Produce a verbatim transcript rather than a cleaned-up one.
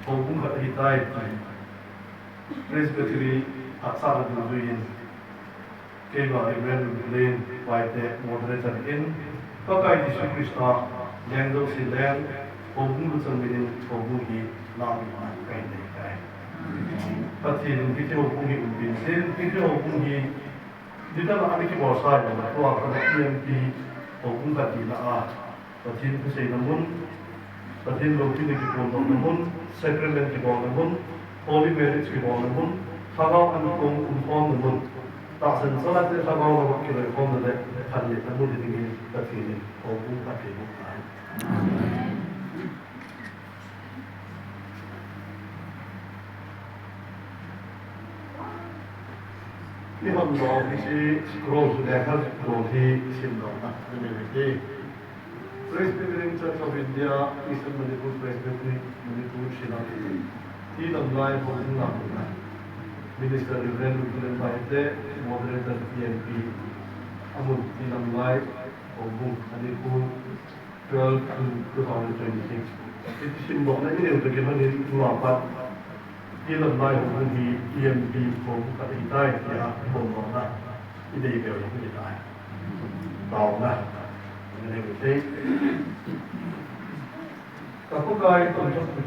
Houbung khat ahitai ti Presbytery phatsahna dungjuiyin, keima Reverend Lin Paite moderator in, Pakai Jesu Christa leng jouse leng, houbung luchang minin houbung hi lahdohna kahin nei tai. Pathen in hiche houbung hi umpin tin, hiche houbung hi nidang a ana kibolsah uva, tua kona E M P houbung khat tina a, Pathen thuseina mun, Pathen loupina kiphondohna mun, sacrament kibolna mun, holy marriage kibolna mun, lhagao ankong umkhomna mun, tahsan chate lhagao lama kiloikhomna le khanletna mun hi dingin Pathen in houbung phatthei boh tahen. Ihon lou hiche scroll chu lekha scroll hi simdohna nanei u hite. Presbyterian Church of India, Eastern Manipur Presbytery, Manipur, Shillong. Ti lamlai houbung lahdohna. Minister Reverend Lungkilen Paite, moderator E M P. Amun ti lamlai houbung Manipur. Twelve to two thousand twenty-six. Hiche simdohna inei u toh kilhonin tua pat, ti lamlai houbung hi E M P houbung khat ahitai tia kiphondohna inei beh u ahitai. Taona inei u hite. Ka Pakai, tonsot pi